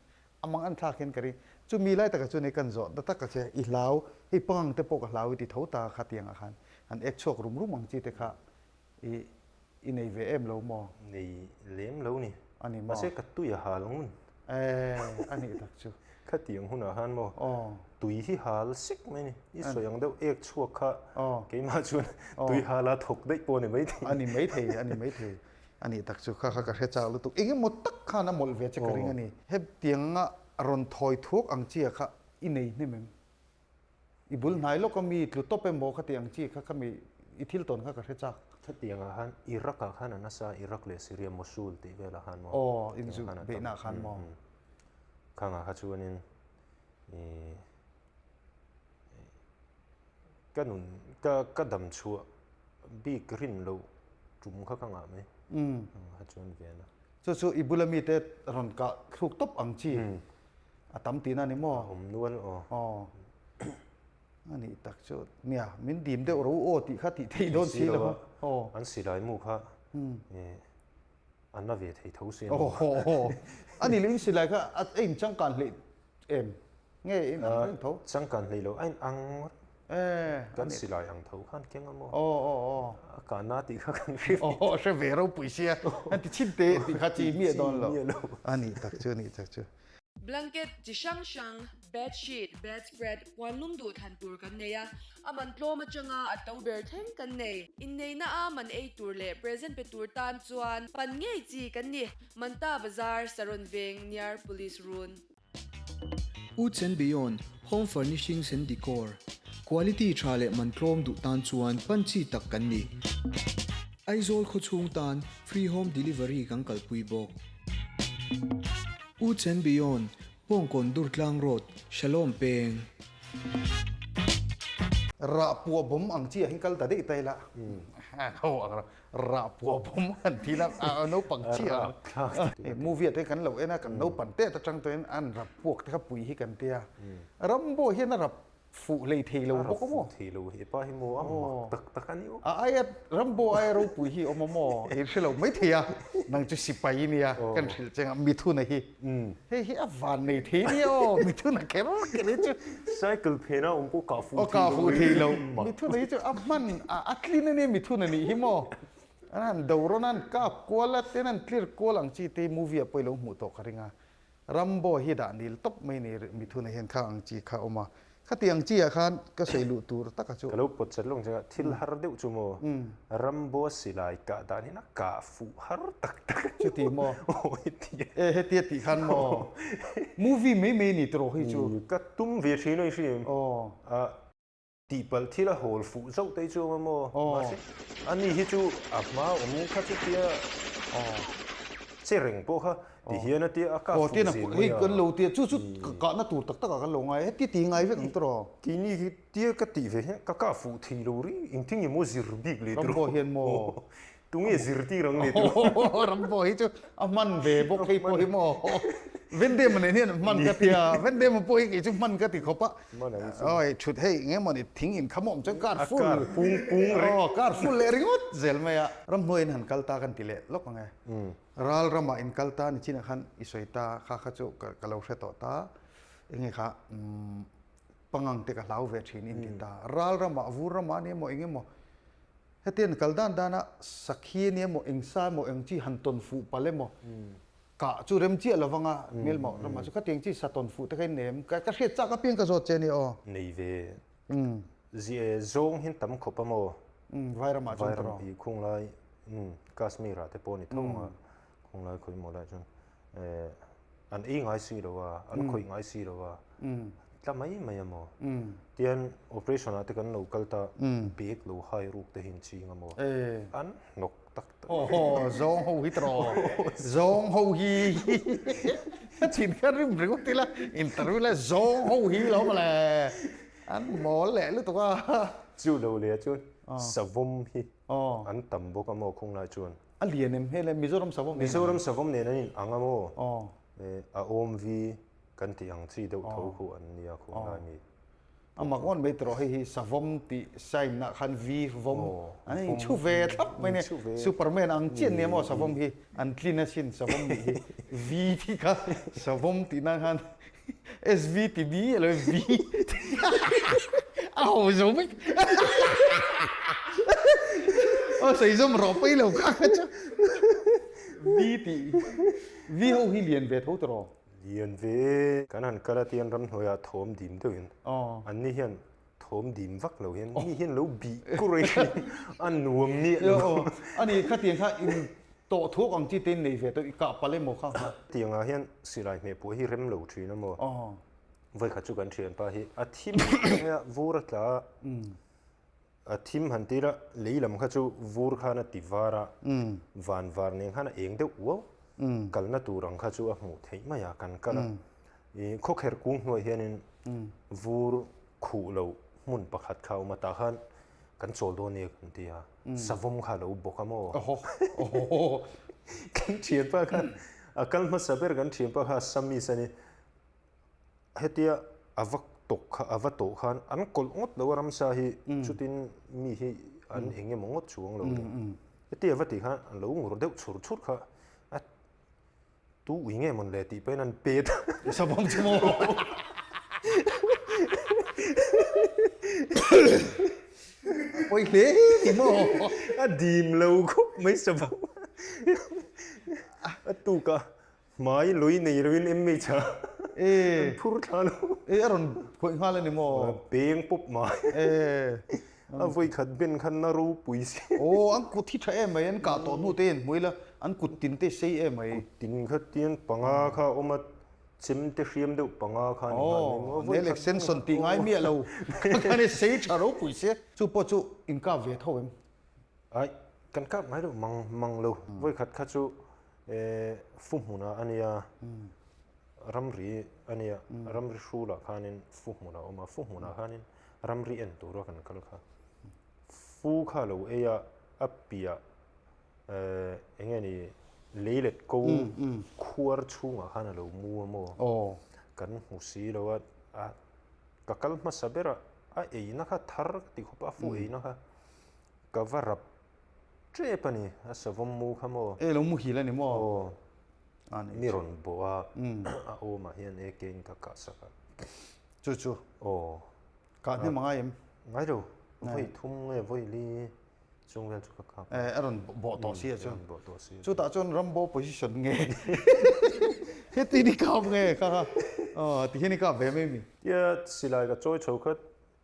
A mang an thlak hian ka ring. Chumi lai takah chuan hei kan zawh ta tak a che, i hlau, hei pangang te pawh ka hlau i ti tho ta kha tiangah khan han ek chhuak rum rum ang chi te kha i i nei ve em lo maw?
Nei lem lo ni.
A ni maw?
Mahse ka tui a hal ngun.
E, a nih tak chu.
Khatiang hunah khan maw?
Aw.
Tui hi hal sek mai ni. I sawi ang deuh ek chhuak kha
Aw.
keimah chuan tui hala thawk daih pawh a ni maithei.
A ni maithei, a ni maithei. A nih tak chu kha kha ka hre chak lutuk. Eng emaw tak khan a mawlh ve che ka ring a ni. Hetianga rawn thawi thuak ang chi ah kha i nei hnem em? I bul hnai lawk a mi tlu tawp emaw kha tih ang chi kha kha mi i thil tawn kha ka hre chak.
Hetiangah khan Iraq ah khan a nasa, Iraq leh Syria Mosul tih velah khan maw?
Aw, inzut beihna ah khan maw?
Khangah kha chuanin i Ka nun, ka ka dam chhuah bik rin loh tum kha ka ngah mai. Kha chuan ve na.
Chu chu i bula mite rawn kah thluk tawp ang chi a tam tihna a ni maw?
A awm nual aw.
Aw. A nih tak chu nia, min dim deuh ro aw tih kha tih theih dawn si lo a. Aw.
An silai mu kha a na ve thei tho si a maw?
Aw. A nih leh in silai kha a inchangkan hleih em? Nge in ang reng tho?
Changkan hlei lo, a in ang reng. Kan silai ang tho khan keng a maw?
Aw aw aw.
A kahna tih kha kan hre ve.
Aw hre ve ropui sia. An ti chhin teh tih kha chi miah dawn lo. A nih tak chu, a nih tak chu.
Blanket chi hrang hrang, bed sheet, bed spread, puan lum duh thlan tur kan nei a, a man tlawm atanga a to ber thleng kan nei. Inneihna a man ei tur leh present pe tur tan chuan pan ngei chi kan ni. Manta Bazar, Saron Veng, near Police Run.
Woods and Beyond, Home Furnishings and Decor, Quality tha leh man tlawm duh tan chuan pan chi tak kan ni. Aizawl khawchhung tan free home delivery kan kalpui bawk. Woods and Beyond, Pawngkawn Durtlang Road, Shalom Peng.
Rah puah bawm ang chi ah hin kal ta daih ta ila. Ho ang rah puah bawm an ti la a naupang chi ang. Movie ah te kan lo en a kan naupan te atang tawhin an rap puak te kha pui hi kan tia. Rambo hian a rap. Fuh hlei thei lo bawk a maw?
A fuh thei lo he pa hi maw a mak tak tak a ni aw.
A aia Rambo aia ropui hi awm a maw? I hre lo mai thei a, nang chu sipai i nia kan hrilh che ang Mithuna hi. Hei hi a van nei thei nia aw Mithuna kher kher hi chu.
Cycle phena awm pawh kah fuh
thei lo. Kah fuh thei lo. Mithuna hi chu a hman a tlin a nia Mithuna nih hi maw? An han do rawn a, an kap kual a, tin an clear kual ang chi te movie ah pawh i lo hmuh tawh ka ring a. Rambo hi dah nil tawp mai ni mithuna hian kha ang chi kha awm a. Khati ang chi ah khan ka sawi luh tur tak a chu.
Ka lo pawt chat lawng changa thil har deuh chu maw Rambo silai kah dan hian a kah fuh har tak tak a ni.
Chuti maw?
Aw hetia.
E hetia tih khan maw? Movie mai mai ni tawh hi chu.
Ka tum ve thin a i hrim.
Aw.
Tihpalh thil a hawl fuh zauh te hi chu awm a maw? Mahse, ani hi chu a hma awm kha chutia che reng pawh kha ti hian a tia a kah fuh zel
mai a. Kan lo tia chu chu kahna tur tak takah kan lo ngai a, heti ti ngai vek ang tawh.
Keini hi tia ka tih ve hian ka kah fuh thei lo ri, engtin nge maw zir bik leh tawh.
Rambo hian maw?
Tunge zirtir ang leh tawh.
Rambo hi chu a hman ve bawk hei pawh hi maw. Vendema nen hian hman ka ti a, Vendema pawh hi kei chu hman ka ti khawp a. Awi thut hei eng emaw ni thing in kham awm chuan kar full.
A kar pung pung reng.
Aw kar full leh ringawt zel mai a. Ramhnuai in han kal ta kan ti leh lawk ang e. Ral ramah in kal ta ni chinah khan i sawi ta kha kha chu ka lo hre tawh ta. Enge kha pangang te ka hlau ve thin in ti ta. Ral ramah vur ramah ania maw eng emaw Hetiang kal dan dana sakhi ania maw eng sa emaw eng chi han tawn fuh palh emaw kah chu rem chiah lo vanga hmel maw ramah chu khatiang chi sa tawn fuh te kha in nei em ka hriat chak apiang ka zawt che ania aw.
Nei ve zawng hian tam khawp a maw?
Vai ramah chuan
tawh. Vai ram khung lai Kashmir ah te pawh ni tho ang a khung lai khawi maw lai chuan an ei ngai si lo a, an khawih ngai si lo a, tla mai mai a maw? Tian operation ah te kan lo kal ta, bag lo hai ruk te hi an ching a maw? An hnawk tak tak.
Aw zawng ho hi tawh, zawng ho hi thin kha rim ringawt ila interview lai zawng ho hi lo mawle, an mawl leh lutuk a.
Chu lo leh chuan savawm hi an tam bawk a maw khung lai chuan.
A lian em hmel e, Mizoram savawm
nen. Mizoram savawm nen an in ang a maw? A awm vi kan tih ang chi deuh tho khu an nia khu lai mi.
A mak ngawt mai tawh hei hi savawm tih sign ah khan vi vawm an in chhu ve thlap mai nia. Superman ang chiah nia maw savawm hi an tlin asin savawm nih hi vi tih kha savawm tih nan khan SV ti bi alo V a ho zo vek aw sawi zawm rawh pawi lo kha kha chu V tih V ho hi lian ve tho tawh
lian ve kan han kal a tian ramhnuaiah thawm dim deuhin an ni hian thawm dim vak lo hian mi hian lo bih kur ei a nuam miah
lo. Ani khatiang kha in tawh thuak ang chi te in nei ve tawh i kah palh emaw kha kha.
Tiangah hian silai hmeh pawh hi rem lo thin a maw? Vawikhat chu kan thianpa hi a thim mai a, vur a tla a, a thim han tir a, lei lam kha chu vur khan a ti var a, van var nen khan a eng deuh uau, kalna tur ang kha chu a hmuh theih mai a, kan kal a. I khawkherh kung hnuai hianin vur khuh lo hmun pakhat kha a awm a, tah khan kan chawl dawn nia kan ti a, savawm kha a lo bawk a maw? Kan thianpa khan a kal hmasa ber kan thianpa kha Assamese a ni, hetia a va tawk kha a va tawh khan an kawlh ngawt lo a ramsa hi chutin mi hi an eng emaw ngawt chuang lo hetia a va tih khan a lo ngur deuh chhur chhur kha a Tu ui nge mawn le tih pawhin an pet a.
Savawm chu maw? Pawi hle ni maw?
A dim lo khawp mai savawm. A tuk a hmai lui nei loin MH a an phur thla lo.
E a rawn khawih nghal a ni maw?
Peng pawp mai. A vawi khat ben khan na ropui si.
Aw, an kut hi tha em mai, an kah tawh hnu te in hmu ila, an kut tin te sei em mai.
Kut tin kha tian panga kha a awm a, chem te hriam deuh panga kha a ni nghal mai maw.
Aw, nail extension tih ngai miah lo, kha ni sei tha ropui si. Chu pawh chu in kap ve tho em?
Ai, kan kap ngai lo, mang mang lo. Vawi khat kha chu fu hmunah a nia. Ramri a nia, ramri hrulah khanin fu hmun a awm a, fu hmunah khanin ramri en tura kan kal kha. Fu kha lo ei a, a piah eng nge ni lei let ko khuar chhungah khan a lo mu a maw? Kan hmu si lo a, a. Ka kal hmasa ber a, a eina kha thar ka ti khawp a, a fu eina kha ka va rap tep a ni, a savawm mu kha maw?
E lo muhil a ni maw?
Aw, mi rawn bawh a, a awmah hian e kein ka kah sak a.
Chu chu?
Aw.
Kah hnem a ngai em?
Ngai lo, vawi thum nge vawi li chung vel chu ka kap
a. A rawn bawh tawh si a chuan. Bawh tawh si. Chutah chuan Rambo position nge heti ni kap nge kha kha aw ti hian i kap ve mai mi.
Tia silai ka chawi chho khat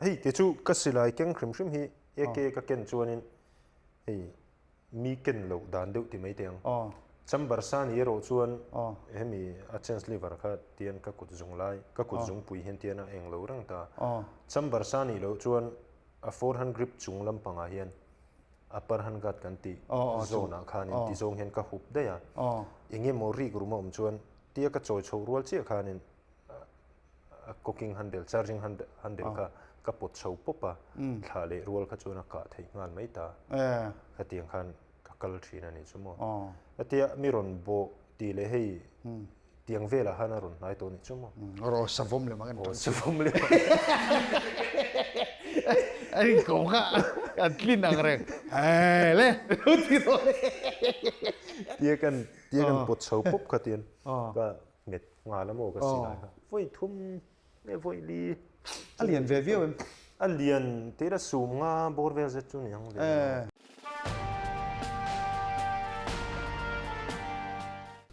hei kei chu ka silai keng hrim hrim hi AK ka ken chuanin hei mi ken loh dan deuh ti mai teh ang. Chamber sa ni erawh chuan hemi a chance lever kha tian ka kut zung lai ka kut zungpui hian tian a eng lo reng ta. Chamber sa nih loh chuan A forehand grip chung lampangah hian upper hand guard kan tih zone ah khanin ti zawng hian ka hup daih a. Eng emaw rik rum a awm chuan tia ka chawi chhoh rual chiah khanin a cocking handle, charging handle kha ka pawt chho pawp a, thlah leh rual kha chuan a kah theih nghal mai ta. Khatiang khan ka kal thin a nih chu maw. Hetia mi rawn bawh tih leh hei Tiang velah khan a rawn hnai tawh nih chu maw?
Aw savawm lem ang
Aw savawm lem
ang. A inkawm kha an tlin ang reng. Hei le lo ti tawh le.
Tia kan tia kan pawt chho pawp kha tian ka nget nghal a maw ka silai kha. Vawi thum nge vawi li.
A lian ve viau em?
A lian tira sum nga bawr vel zet chu ni ang ve.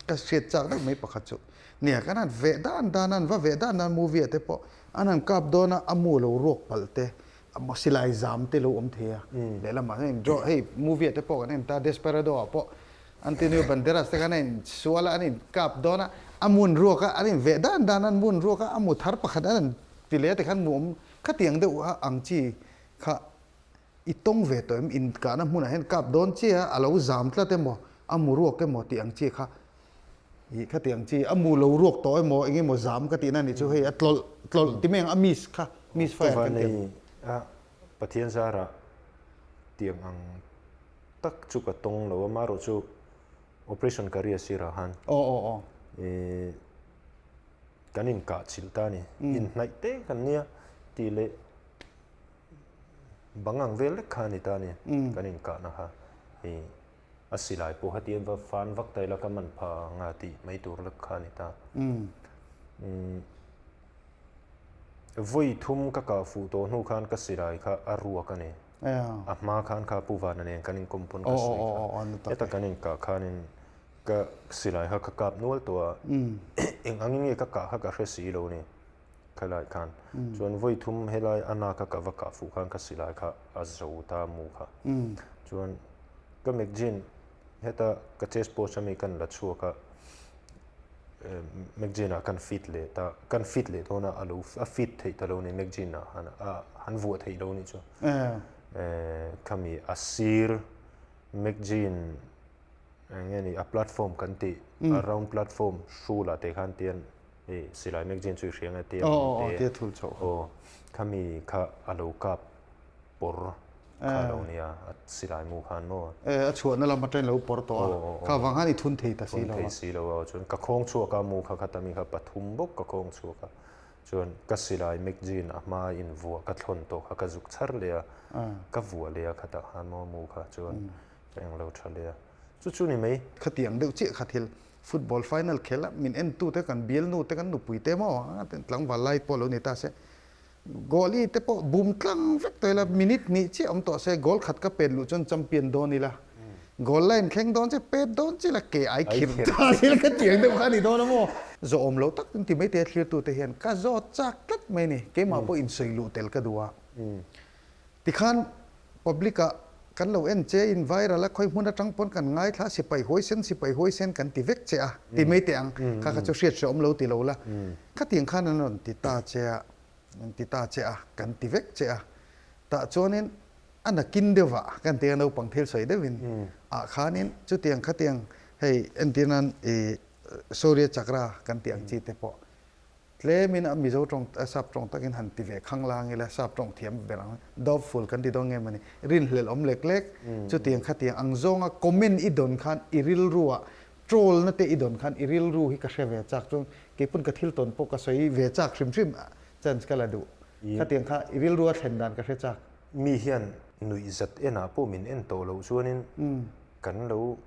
Ka hriat chak deuh mai pakhat chu nia kan han veh dan dan a, an va veh dan dan movie ah te pawh an han kap dawn a, a mu lo ruak palh te, silai zam te lo awm thei a, lehlamah hian draw hei movie ah te pawh kan en ta Desperado ah pawh Antonio Banderas te khan a in sual a, an in kap dawn a, a mun ruak a, an in veh dan dan a, an mun ruak a, a mu thar pakhat an han ti leh a tikhan mu awm khatiang deuh a ang chi kha I tawng ve tawh em? Inkahna hmunah hian kap dawn chi a, a lo zam tlat emaw, a mu ruak emaw tih ang chi kha ih kha tih ang chi, a mu lo ruak tawh emaw eng emaw zam ka tihna nih chu hei a tlawlh tlawlh ti mai ang a miss kha, miss fire kan ti ang.
A Pathian zarah tiang ang tak chu ka tawng lo a, amaherawh chu operation career sirah khan
Aw aw aw.
Ih kan inkah chilh ta a ni, inhnaih te kan nia tih leh Bang ang vel lek kha a ni ta a ni, kan inkahna kha. Hei a silai pawh heti a va fan vak ta ila ka man pha nga tih mai tur lek kha a ni ta. Vawi thum ka kah fuh tawh hnu khan ka silai kha a ruak a ni. A hma khan kha Pu Vana nen kan inkawm pawn ka sawi kha. Heta kan inkah khanin ka silai kha ka kap nual tawh a, eng angin nge ka kah kha ka hre si lo ni. Khalai khan chuan vawi thum helai a nak a ka va kah fuh khan ka silai kha a zo ta mu kha. Chuan ka magazine heta ka chest pouch ami kan la chhuak a magazine ah kan fit leh ta kan fit leh dawn a a lo a fit theih ta lo ni magazine ah han a han vuah theih lo ni chu. Khami a sir magazine eng nge ni a platform kan tih a round platform hrul ah te khan tian Hei silai magazine chu i hria nge tia
Aw tia thul chhoh
kha. Aw khami kha a lo kap pawr kha lo nia a silai mu khan maw.
E a chhuahna lam atangin lo pawr tawh a kha vang khan i thun thei ta si lo a.
Thun thei si lo a chuan ka khawng chhuak a mu kha khat ami kha pathum bawk ka khawng chhuak a chuan ka silai magazine a hma in vuah ka thlawn tawh kha ka zuk chhar leh a ka vuah leh a khatah khan maw mu kha chuan ka englo tha leh a chu chu ni mai.
Khatiang deuh chiah kha thil Football final khel a min en tu te kan bialnu te kan nupui te maw tlangval lai pawh lo ni ta se goal i te pawh bum tlang vek tawh ila minute hnih chiah awm tawh se goal khat ka pet luh chuan champion dawn ila goal line thleng dawn che pet dawn che ila ke ai khirh ta ila ka tiang deuh kha a ni dawn a maw. Zawh awm lo tak ti mai te thlir tu te hian ka zawt chak tlat mai a ni keimah pawh insawi luh tel ka duh a. Tikhan public ah kan lo en che in viral a khawi hmun atang pawn kan ngaithla sipai huaisen sipai huaisen kan ti vek che a ti mai teh ang kha kha chu hriat hre awm lo ti lo la khatiang khan an rawn ti ta che a an ti ta che a kan ti vek che a tah chuanin a nakin deuh ah kan ti a naupang thil sawi deuhin ah khanin chutiang khatiang hei entir nan ih Shaurya Chakra kan tih ang chi te pawh Tlemin a Mizo tawng, a Sap tawng takin han ti ve khang lang ila, Sap tawng thiam ber ang, doubtful kan ti dawn nge mawni, rinhlelh awm lek lek, chutiang khatiang ang zawnga comment i dawn khan i rilruah troll na te i dawn khan i rilru hi ka hre ve chak chuan keipawn ka thil tawn pawh ka sawi ve chak hrim hrim chance ka la duh. Khatiang kha i rilru a thlen dan ka hre chak.
Mi hian nuihzat enah pawh min en tawh loh chuanin kan lo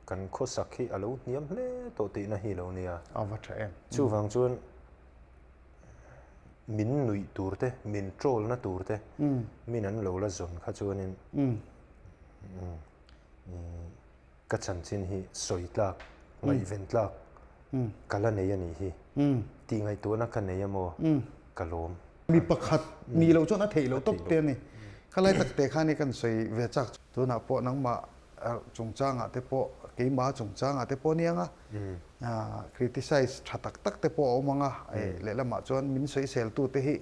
kan khawsak hi a lo hniam hle tawh tihna hi lo nia.
A va tha em.
Chuvang chuan min nuih tur te, min troll na tur te min an lo la zawn kha chuanin Ka chanchin hi sawi tlak, ngaihven tlak ka la nei a nih hi tih ngaihtuahna ka nei a maw? Ka lawm.
Mi pakhat nih loh chuan a theih loh tawp te a ni. Khalai tak te khan hi kan sawi ve chak. Tunah pawh nangmah chungchangah te pawh, keimah chungchangah te pawh aniang a, criticize tha tak tak te pawh a awm ang a, lehlamah chuan min sawiseltu te hi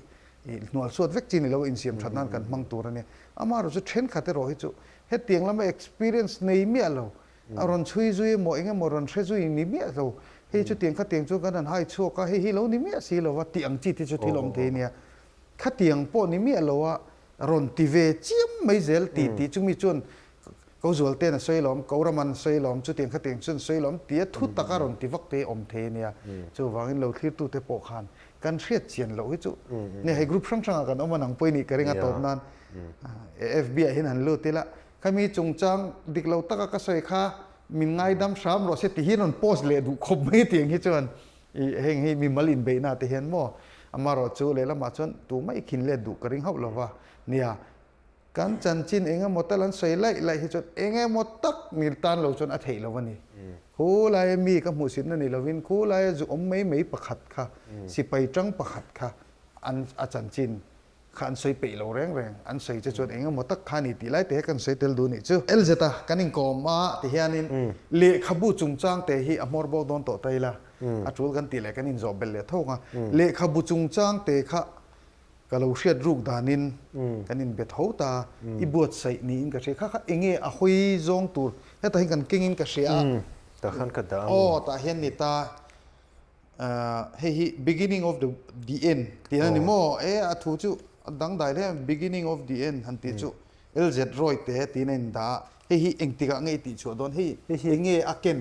hnual suat vek chi ni lo insiam that nan kan hmang tur a nia. Amaherawhchu thenkhat erawh hi chu Hetiang lama experience nei miah lo, a rawn chhui zui emaw eng emaw rawn hre zui ni miah lo, hei chutiang khatiang chu kan han hai chhuak a, hei hi lo ni miah si lo va tih ang chi te chu thil awm thei a nia. Khatiang pawh ni miah lo a rawn ti ve chiam mai zel tih tih chu mi chuan ko Zualte'n a sawi lawm, ko Rama'n a sawi lawm, chutiang khatiang chuan sawi lawm tia thu taka rawn ti vak te awm thei a nia. Chuvangin lo thlirtute pawh khan kan hriat chian loh hi chu nia hei group hrang hrangah kan awm a nang pawh i nih ka ring a tawp nan. FB ah hian han lut ila, khami chungchang dik lo taka ka sawi kha min ngaidam hram rawh se ti hi rawn post leh duh khawp mai tiang hi chuan i heng hi mimal inbeihna te hian maw amarawh chu lehlamah chuan tumah i khin let duh ka ring hauh lova nia kan chanchin eng emaw tal an sawi laih laih hi chuan eng emaw tak ni tan lo chuan a theih lo a ni. Khu laia mi ka hmuhsitna ni lovin khu laia zu awm mai mai pakhat kha sipai tang pakhat kha an a chanchin kha an sawi peih lo reng reng, an sawi che chuan eng emaw tak kha a ni tih lai te kan sawi tel duh nih chu. LZ a kan inkawm a ti hianin lehkhabu chungchang te hi a hmawr bawk dawn tawh ta ila, a tul kan tih leh kan inzawh belh leh thawk a, lehkhabu chungchang te kha ka lo hriat ruk danin kan inbe tho ta, i buatsaih niin ka hria, kha kha enge a hawi zawng tur hetah hian kan kengin ka hria a,
Tah khan ka dah a
aw tah hian ni ta. Hei hi beginning of the the end tih a ni maw? E a thu chu a dangdai hle a, beginning of the end han tih chu LZ Roy te tiin a indah a, hei hi engtikah nge i tih chhuah dawn? Hei enge a ken,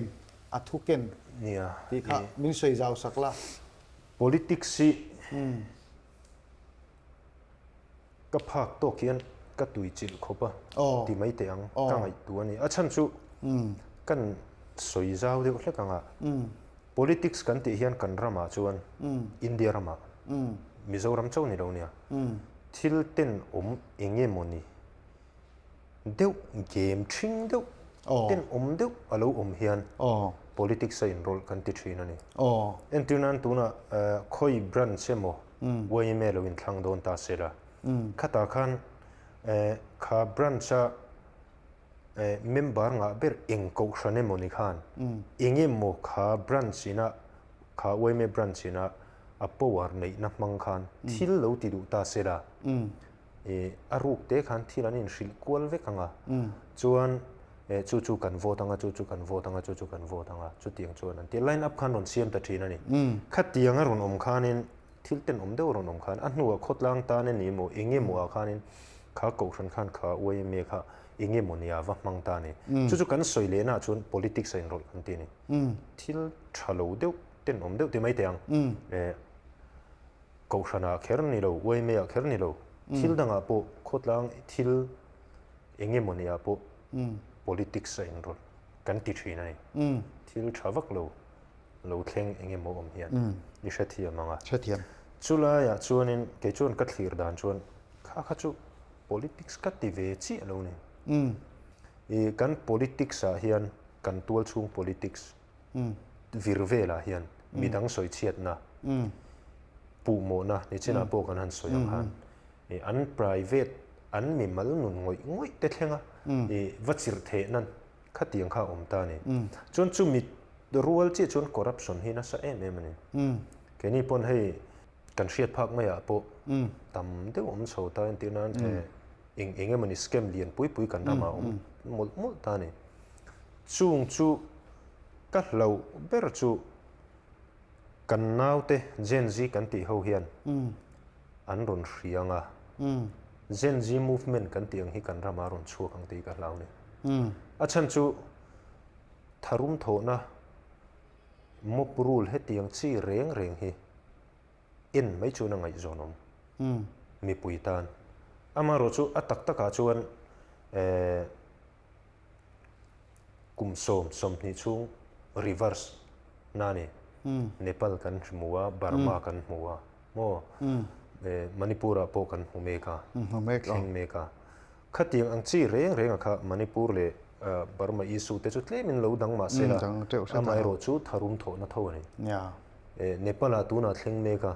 a thu ken tih kha min sawi zau sak la.
Politics hi ka phak tawk hian ka tui chilh khawp a ti mai teh ang, ka ngaihtuah a ni. A chhan chu kan sawi zau deuh hlek ang a, politics kan tih hian kan ramah chuan India ramah Mizoram chauh ni lo nia, thil tenawm eng emaw ni deuh game ṭhing deuh tenawm deuh a lo awm hian politics a inrawlh kan ti ṭhin a ni. Entir nan tunah khawi branch emaw yma lo inthlang dawn ta se la, khatah khan kha branch a member ngah ber eng kohhran emaw ni khan eng emaw kha branch ina kha yma branch ina a power neihna hmang khan thil lo ti duh ta se la, I a ruk te khan thil an inhrilh kual vek ang a, chuan chu chu kan vote ang a, chu chu kan vote ang a, chu chu kan vote ang a, chutiang chuan an ti a. Line up khan rawn siam ta thin a ni. Khatiang a rawn awm khanin thil tenawm deuh a rawn awm khan a hnuah khawtlang tan a ni emaw eng emaw ah khanin kha kohhran khan kha yma kha eng emaw nia va hmang ta a ni. Chu chu kan sawi lehna ah chuan politics a inrawlh kan ti a ni. Thil tha lo deuh tenawm deuh ti mai teh ang. Kohhranah kher ni lo, uaimeiah kher ni lo, thil dangah pawh khawtlang thil eng emaw niah pawh politics a inrawlh kan ti thin a ni. Thil tha vak lo, lo thleng eng emaw awm hian i hrethiam ang a.
Hrethiam.
Chulaiah chuanin kei chuan ka thlir dan chuan kha kha chu politics ka ti ve chiah lo ni. I kan politics ah hian kan tualchhung politics vir velah hian midang sawi chhiatna, puhmawhna nichinah pawh kan han sawi ang khan an private, an mimal nun ngawih ngawih te thlenga va chirh theh nan khatiang kha a awm ta a ni. Chuan chumi rual chiah chuan corruption hi nasa em em a ni. Keini pawn hei kan hriat phak maiah pawh tam deuh awm chho ta entir nan eng eng emawni scam lian pui pui kan ramah awm mawlh mawlh ta a ni. Chung chu ka hlauh ber chu kan naute Gen Z kan tih ho hian an rawn hria ang a, Gen Z movement kan tih ang hi kan ramah a rawn chhuak ang tih ka hlau a ni. A chhan chu tharum thawhna mob rule hetiang chi reng reng hi en mai chuan a ngaihzawn awm. mipui tan. Amaherawhchu a tak takah chuan eh kum sawm 20 chhung reverse na a ni. Nepal kan hmu a, Burma kan hmu a maw? Manipur ah pawh kan hmu mek a, thleng mek a. Khatiang ang chi reng reng a kha Manipur leh Burma issue te chu tlem in lo dang mah se la, amaherawhchu tharum thawhna tho a ni. Nepal ah tunah thleng mek a.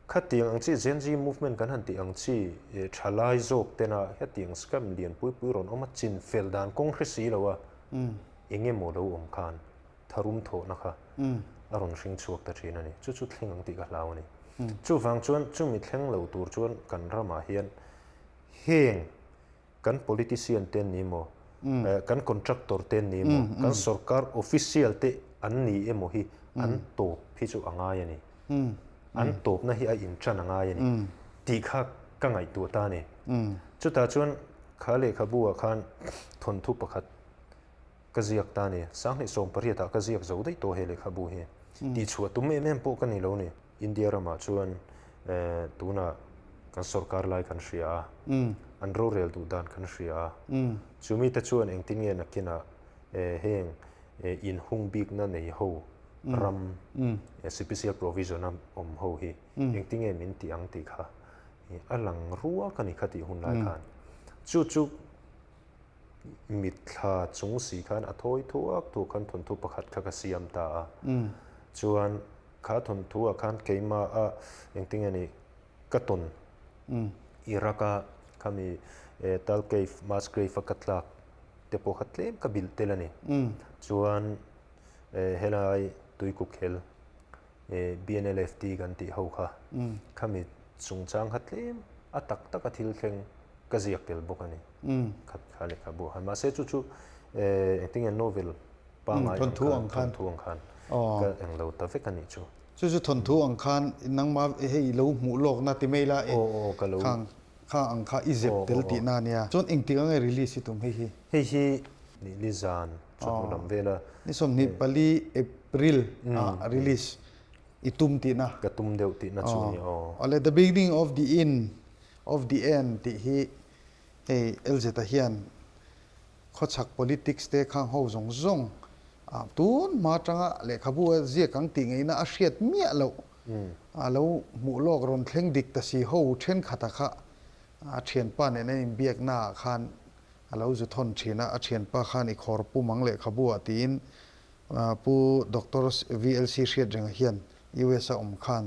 Khatiang ang chi Gen Z movement kan han tih ang chi thalai zawk tena hetiang scam lian pui pui rawn awm a chin fel dan kawng hre si lo a, eng emaw lo awm khan tharum thawhna kha a rawn hring chhuak ta thin a ni. Chu chu thleng ang tih ka hlau a ni. Chuvang chuan chumi thleng lo tur chuan kan ramah hian heng kan politician te an ni emaw, kan contractor te an ni emaw, kan sorkar official te an ni emaw hi an tawp hi chu a ngai a ni. An tawpna hi a intan a ngai a ni tih kha ka ngaihtuah ta a ni. Chutah chuan kha lehkhabu ah khan thawnthu pakhat ka ziak ta a ni. 2018 ah ka ziak zo daih tawh he lehkhabu hi. Tihchhuah tum em em pawh ka ni lo ni. India ramah chuan tunah kan sorkar lai kan hria a, an rorel duh dan kan hria a. Chu mite chuan engtin nge nakinah heng inhung bikna nei ho ram special provision a awm ho hi engtin nge min tih ang tih kha a lang ruak a ni kha tih hun lai khan. Chu chu mitthla chung si khan a thawi thuak thuak khan thawnthu pakhat kha ka siam ta a. Chuan Kha thawnthu ah khan keimah a engtin nge ni ka tawn Iraq a khami Tal Cave mass grave a ka tlak te pawh kha tlem ka bilh tel a ni. Chuan helai Tuikukhel BNLFT kan tih ho kha khami chungchang kha tlem a tak tak a thil thleng ka ziak tel bawk a ni. Kha lehkhabu ah khan mahse chu chu engtin nge novel Pangai ang khan, thawnthu ang khan ka englo ta vek a nih chu.
Chu chu thawnthu ang khan nangma hei i lo hmuh lawkna ti mai la e, khang kha ang kha i zep tel tihna a nia. Chuan engtik ang nge release i tum hei hi?
Hei hi ni zan chawhnu lam vel a.
Ni 24 April ah release i tum tihna.
Ka tum deuh tihna chu a ni aw.
Awle the beginning of the end of the end tih hi hei LZ-a hian Khawchhak politics te khang ho zawng zawng ah tun hma atanga lehkhabu a ziak ang tih ngaihna a hriat miah loh a lo hmuh lawk rawn thleng dik ta si ho thenkhat-a kha a thianpa nen an inbiakna ah khan a lo zu thawn thin a, a thianpa khan i khawr pum ang lehkhabu ah tiin Pu Doctor VLC Hriatrenga hian US a awm khan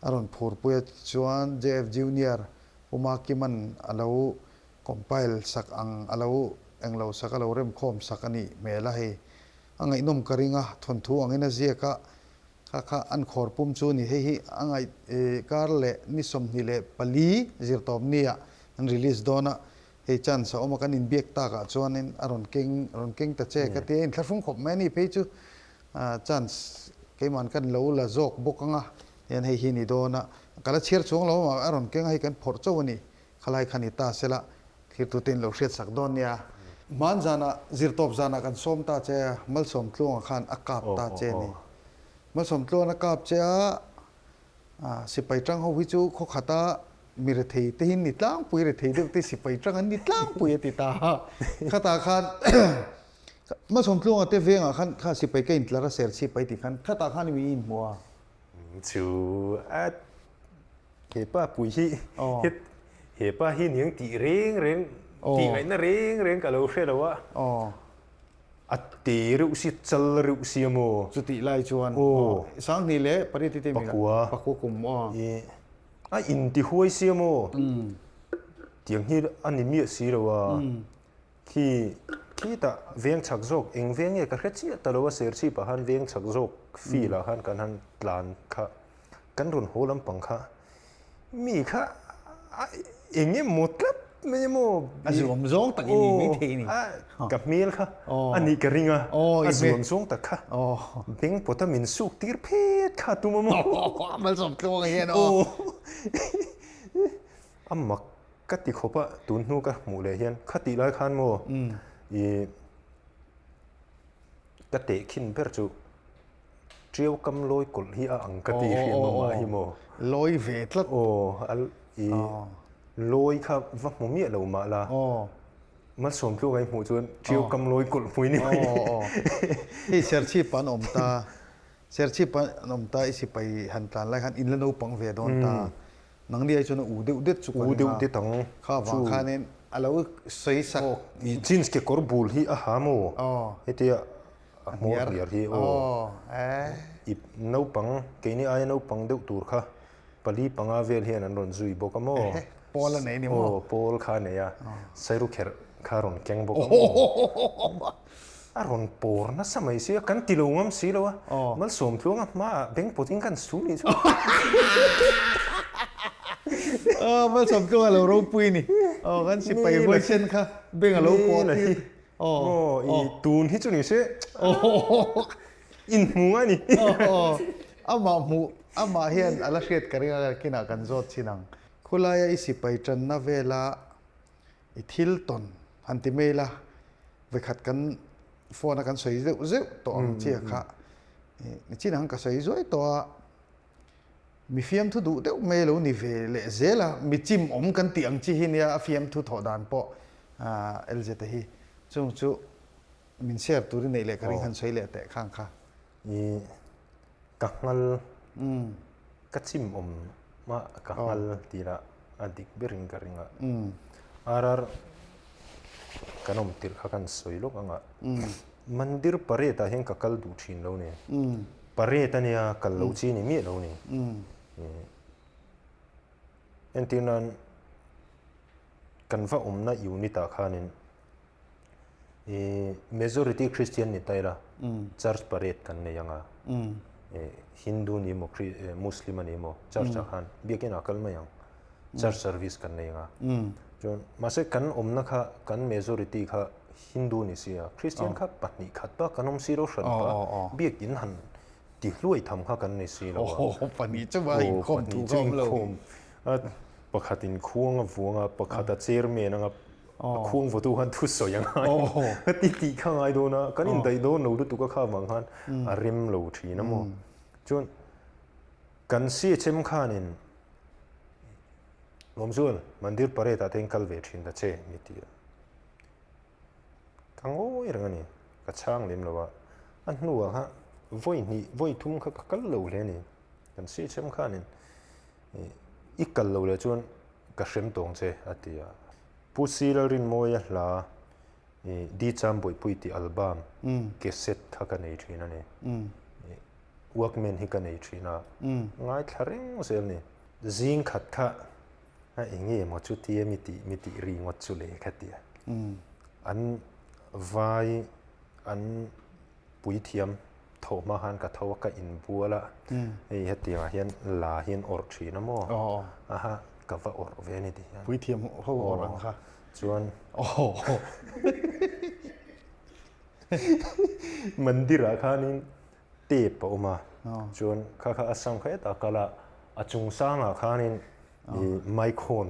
a rawn phurpui a chuan JF Junior Pu Makiman a lo Compile sak ang a lo englo sak a lo remkhawm sak a nih hmel a hei. A ngaihnawm ka ring a, thawnthu angin a ziak a, kha kha an khawr pum chu a ni. Hei hi a ngaih kar leh ni 24 zirtawp nia an release dawn a, hei chance a awm a kan inbiak takah chuanin a rawn keng rawn keng ta che ka tia, inthlahrung khawp mai a ni phei chu chance keiman kan lo la zawk bawk ang a, hian hei hi ni dawn a, ka la chhiar chuang lo a, a rawn keng a hei kan phawrh chauh a ni. Khalai kha ni ta sela, thirtute in lo hriat sak dawn nia. Hman zanah, zirtawp zanah kan sawm ta che a, Malsawmtluanga khan a kap ta che ni. Malsawmtluan a kap che a, sipai tang ho hi chu khaw khata mi rethei te hi ni tlangpui, rethei deuh te sipai tang an ni tlangpui a ti ta a. Khatah khan Malsawmtluanga te vengah khan kha sipai ka intlar a ser chhipai tih khan khatah khan mi inhmu a.
Chu a He pa pui hi he pa hi niang tih reng reng tih ngaihna reng reng ka lo hre lo a. A te reuh si chal reuh si a maw?
Chutih lai chuan Sanghnih leh Pariat te mi
Pakua
Pakua kum aw.
A inti huai si a maw? Tiang hi a ni miah si lo a. Khi khitah veng chak zawk eng veng nge ka hre chiah ta lo a Serchhip ah khan veng chak zawk field ah khan kan han tlan kha kan rawn haw lampang kha mi kha a eng emaw tlat mai emaw
A zuam zawng tak i ni mai thei a ni.
Ka hmel kha a nih ka ring a, a zuam zawng tak kha beng pawta min suk tir phet kha a tum a maw.
Malsawm tluang hian aw.
A mak ka ti khawp a, tun hnu ka hmuh leh hian khatih lai khan maw i ka tehkhin ber chu Ṭiau kam lawi kawlh hi a ang ka ti hriat mah mah hi maw.
Lawi ve tlat.
Aw a I lawi kha va hmu miah lo mah la, Malsawmtluanga i hmuh chuan Ṭiau kam lawi kulh hmui ni mai.
Hei Serchhip an awm ta, Serchhip an awm ta i sipai han tlan lai khan in la naupang ve dawn ta. Nangni ai chuan a u deuh det chu ka ring a.
U deuh det ang.
Kha vang khanin a lo sawi sak.
I jeans kekawr bul hi a ha maw? Hetia a hmawr hniar hi aw. I naupang, keini aia naupang deuh tur kha pali panga vel hian an rawn zui bawk a maw?
Pawl a nei ni maw?
Aw, pawl kha a nei a, sairu kherh kha a rawn keng bawk a maw? A rawn pawr nasa mai si a, kan ti lo ngam si lo a, Malsawmtluanga hmaah beng pawtin kan su nih chu.
Aw, Malsawmtluanga lo ropui ni. Aw, kan sipai huaisen kha beng a lo pawt hi.
Aw, i tun hi chu ni se. Inhmu a ni.
Aw, amah hmuh, amah hian a la hriat ka ring a, kinah kan zawt chin ang. Khulaia i sipai tanna vela i thil tawn han ti mai la, vekhat kan phone a kan sawi zeuh zeuh tawh ang chi a kha. Nichin ang ka sawi zuai tawh a, mi fiamthu duh deuh mai lo ni ve leh zel a, mi chim awm kan tih ang chi hi nia a fiamthu thawh dan pawh LZ hi. Chung chu Min share tur i neih leh ka ring han sawi leh teh khang kha.
I ka nghal ka chim awm a ka nghal tih lah a dik berin ka ring a. RR kan awm tirh kha kan sawi lawk ang a. Mandir parade ah hian ka kal duh thin lo ni. Parade ania kal lo chi ni miah lo ni. Entir nan kan va awmna unit ah khanin I majority Christian ni ta ila church parade kan nei anga Hindu ni emaw Muslim a ni emaw church ah khan biakin ah kal mai ang church service kan nei anga chuan mahse kan awmna kha kan majority kha Hindu ni si a Christian kha pahnih khat bak kan awm si lo hran pa biakin han ti hluai tham kha kan ni si lo
a pahnih chu a inkhawm thu kha awm lo
pakhat in khuang a vuang a pakhat a chairman anga A khuang vawtu khan thu sawi a ngai a ti tih kha ngai dawn a, kan indaih dawn lo lutuk a kha vang khan a rem lo thin a maw. Chuan kan CHM khanin Lawmzual Mandir parade ah te hian kal ve thin ta che mi ti a. Ka ngawi reng a ni, ka chhang lem lo a. A hnuah kha vawi hnih vawi thum kha ka kal lo hle a ni. Kan CHM khanin I kal lo leh chuan ka hrem tawng che a ti a. Pu Si Lalrinmawia hla i Di Cham Bawihpui tih album cassette kha ka nei thin a ni. Walkman hi ka nei thin a, ngaithla reng zel ni. Zing khat kha a eng nge maw chutia mi tih mi tih ri ngawt chu le ka ti a. An vai an Puithiam tho hma khan ka tho a, ka inbual a, hei hetiangah hian la hi an awrh thin a maw? Aha, ka va awrh ve a ni ti hian.
Puithiam ho awrh ang kha.
Chuan Mandir-ah khanin tape a awm a, chuan kha kha a sam kha hetah kal a, a chung sangah khanin mic horn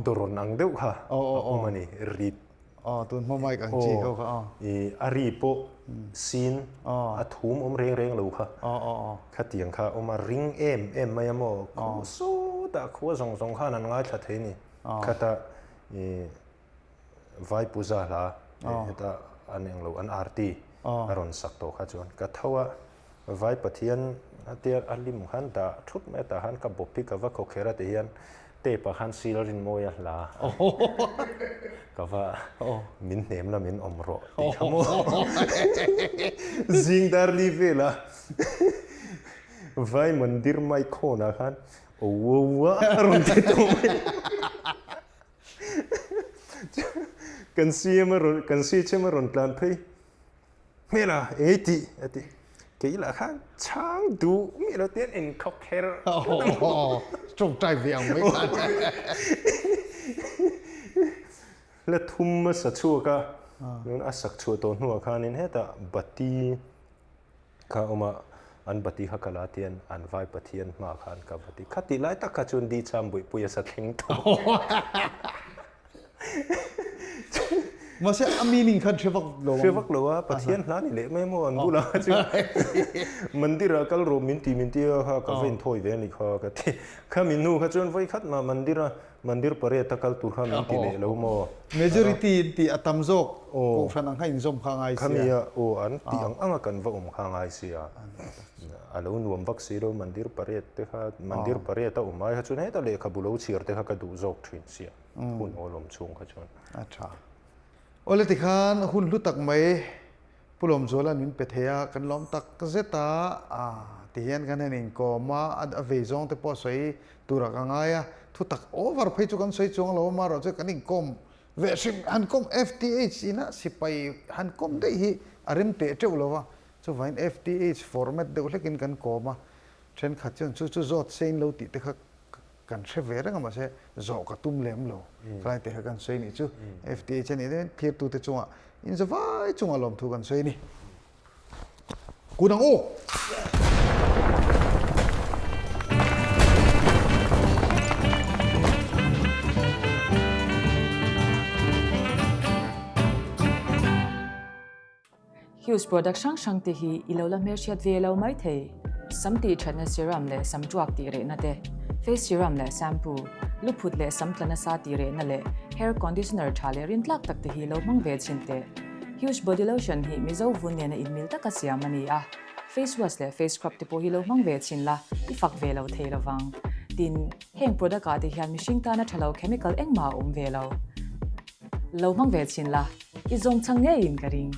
dawrawn ang deuh kha a awm a ni, rit
Aw, tun hma mic ang chi ho kha aw.
I a ri pawh sin a thum awm reng reng lo kha. Khatiang kha awm a ring em em mai a maw? Khu sawtah khua zawng zawng khan an ngaithla thei ni. Khata i vai puja hla heta an eng lo an aarti a rawn sak tawh kha chuan ka tho a Vai Pathian a tia a lim khan dah thut mai a tah khan ka bawp hi ka va khaw kher a ti hian tape ah khan sil a rin mawi a hla ka va min hnem la min awm rawh tih kha maw zing dar li vela vai mandir mic khawn ah khan owowa a rawn ti tawh mai kan CM a rawn kan CHM a rawn tlan phei. Hmel a, ei tih a ti. Kei lah khan chhang duh miah lo te an inkhawk kher.
Tawngtai ve ang mai khan.
La thum a sa chhuak a, chuan a sak chhuah tawh hnuah khanin hetah bati kha a awm a, an bati kha ka la tian an vai Pathian hmaah khan ka va ti. Khatih lai tak kha chuan Di Cham Buihpui a sa thleng tawh.
Mahse a meaning khan hre vak lo ang.
Hre vak lo a, Pathian hla ni leh mai maw an bulah chu mandir ah kal rawh min ti min ti a kha ka va inthawi ve a ni kha ka ti. Khami hnu kha chuan vawi khat mah mandir a mandir pariat a kal tur kha min ti leh lo maw.
Majority in tih a tam zawk kohhran ang kha inzawm kha a ngai sia.
Khami a aw an tih ang ang a kan va awm kha a ngai sia. A lo nuam vak si lo mandir pariat te kha mandir pariat a awm ai kha chuan heta lehkhabu lo chhiar te kha ka duh zawk thin sia. Hun awl awm chhung kha chuan.
A tha. Awle tikhan hun hlu tak mai Pu Lawmzuala'n min pe thei a, kan lawm tak zet a, tihian kan han inkawm a, a vei zawng te pawh a sawi turah ka ngai a, thu tak over phei chu kan sawi chuang lo a, amaherawh chu kan inkawm ve hrim, han kawm FTH ina sipai han kawm daih hi a rem teh teuh lo va, chuvangin FTH format deuh hlekin kan kawm a, thenkhat chuan chu chu zawt se in lo tih te kha kan hre ve reng a mahse zawh ka tum lem lo khalai te kha kan sawi nih chu FTH a nih dawn thirtu te chungah in za vai chungah lawmthu kan sawi a ni. Kun ang u!
Hughes product hrang hrang te hi i lo la hmelhriat ve lo mai thei. Sam tih thatna serum leh sam tuak tih rehna te, face serum leh shampoo, lu phut leh sam tla nasa tih rehna leh hair conditioner tha leh rintlak tak te hi lo hmang ve chhin teh. Hughes body lotion hi Mizo vun nena inmil taka siam a ni a, face wash leh face scrub te pawh hi lo hmang ve chhin la, i fak ve lo thei lovang. Tin, heng product ah te hian mihring tana tha lo chemical engmah a awm ve lo. Lo hmang ve chhin la, i zawng chhang ngeiin ka ring.